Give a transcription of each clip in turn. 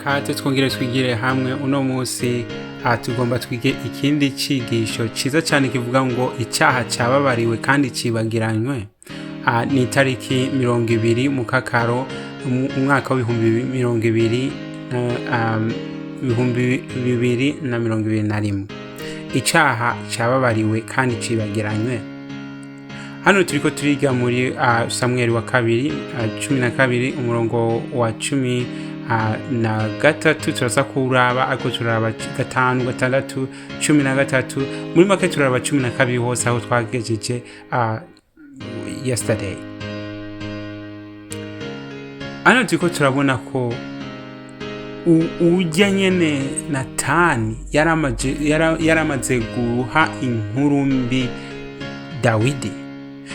Kaze twongere twigire hamwe uno munsi. Aha tugomba twige ikindi cigisho ciza cyane kivuga ngo icyaha cyababariwe kandi cibagiranywe. Ni itariki 20 mu kakaro umwaka w'ibihumbi mirongo ibiri 2021. Icyaha cyababariwe kandi cibagiranywe. Hano turiko turiga muri Samweli wa kabiri 12, umurongo wa 13. Turaza kuraba, ariko turaraba 5, 6, 13, muri make turaraba 12 hose aho twagejeje yesterday. Hano turiko turabona ko urya nyene Natani yaramaze guha inkuru mbi Dawidi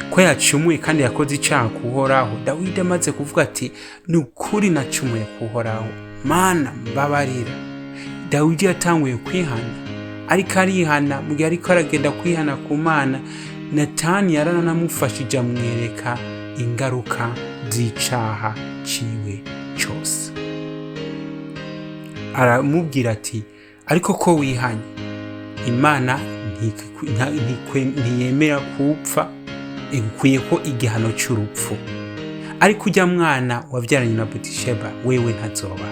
ko yacumuye kandi yakoze icyaha kuhoraho. Dawidi amaze kuvuga ati: "Ni ukuri nacumuye kuhoraho, Mana mbabarira." Dawidi yatanguye kwihana, ariko arihana. Mu gihe ariko aragenda kwihana ku Mana, Natani yaranamufashije, amwereka ingaruka z'icaha ciwe cose. Aramubwira ati: "Ariko ko wihanye, Imana ntiyemera kupfa, igukwiye ko igihano cy'urupfu, ariko ujya mwana wabyaranye na Batisheba wewe ntazoba."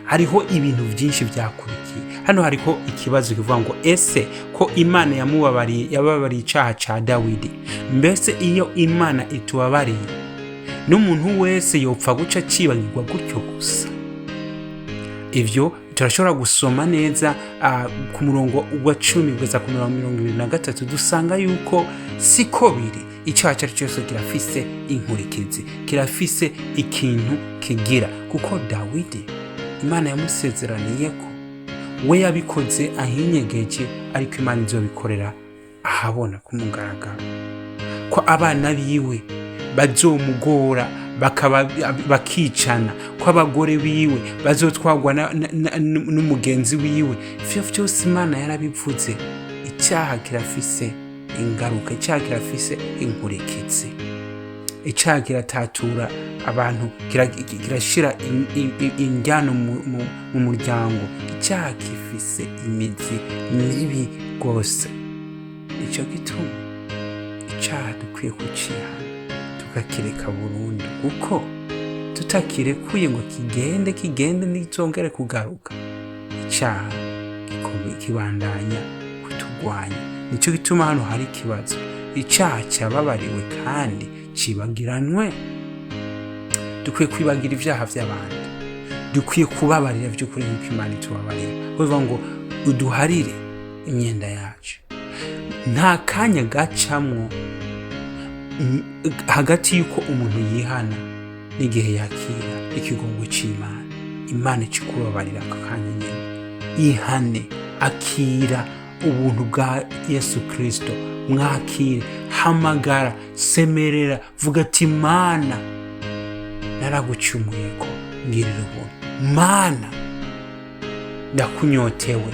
Hariho ibintu byinshi byakurikiye. Hano hariho ikibazo kivuga ngo: ese ko Imana yamubabariye, yababariye icyaha cya Dawidi, mbese iyo Imana itubabariye, n'umuntu wese yopfa guca acibagirwa gutyo gusa? Ivyo turashobora gusoma neza ku murongo wa 10 kugeza ku mirongo 23, dusanga yuko siko biri. Icyaha icyo ari cyo cyose kirafise inkurikizi, kirafise ikintu kigira, kuko Dawidi Imana yamusezeraniye ko we yabikoze ahinyegeje, ariko Imana izobikorera ahabona ku mugaragaro, ko abana biwe bazomugora bakaba bakicana, ko abagore biwe bazotwagwa n'umugenzi wiwe. Ivyo vyose Imana yarabivuze. Icyaha kirafise ingaruka, icyaha kirafise inkurikizi, icyaha kiratatura abantu, kirashira injyano mu muryango. Icyaha gifise imizi mibi rwose. Nicyo gituma icyaha dukwiye kucihana, tukakireka burundu, kuko tutakirekuye ngo kigende, kigende ntizongere kugaruka. Icyaha kibandanya kutugwanya. Nicyo gituma hano hari ikibazo: icyaha cyababariwe kandi cibagiranwe. Dukwiye kwibagira ibyaha by'abandi, dukwiye kubabarira by'ukuri nk'uko Imana itubabarira. Bivuga ngo uduharire imyenda yacu. Nta kanya gacamwo hagati y'uko umuntu yihana n'igihe yakira ikigongo cy'Imana. Imana ikikubabarira aka kanya nyine. Ihane, akira ubuntu bwa Yesu Kirisito, mwakire, hamagara, semerera, vuga ati: "Mana, naragucumuye, ko ngirira ubuntu. Mana, ndakunyotewe,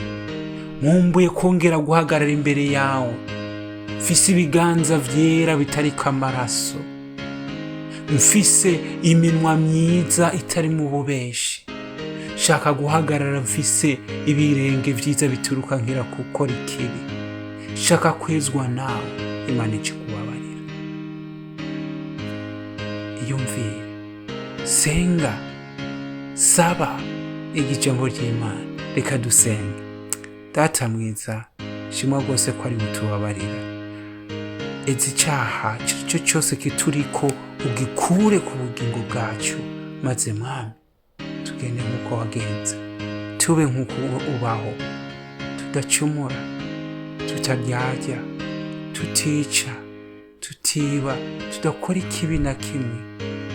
nkumbuye kongera guhagarara imbere yawe mfise ibiganza vyera bitariko amaraso, mfise iminwa myiza itari mu bubeshi. Shaka guhagarara mfise ibirenge vyiza bituruka nkira gukora ikibi. Shaka kwezwa nawe." Imana ikikubabarira. Iyumvire, senga, saba ijambo ry'Imana. Reka dusenge. Data mwiza, shimwa rwose ko ari butubabarira. Ezi icyaha icyo cyo cyose kituriko, ugikure ku bugingo bwacu, maze Mwami tugende nk'uko wagenze, tube nk'uko ubaho, tudacumura, tutaryarya, tutica, tutiba, tudakora ikibi na kimwe,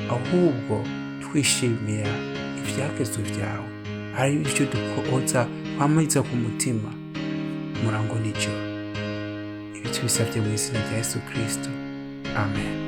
ahubwo twishimira ibyagezwe byawe, ari byo dukoza twamariza ku mutima murango nijoro. Ibi tubisabye mu izina rya Yesu Kirisito, amen.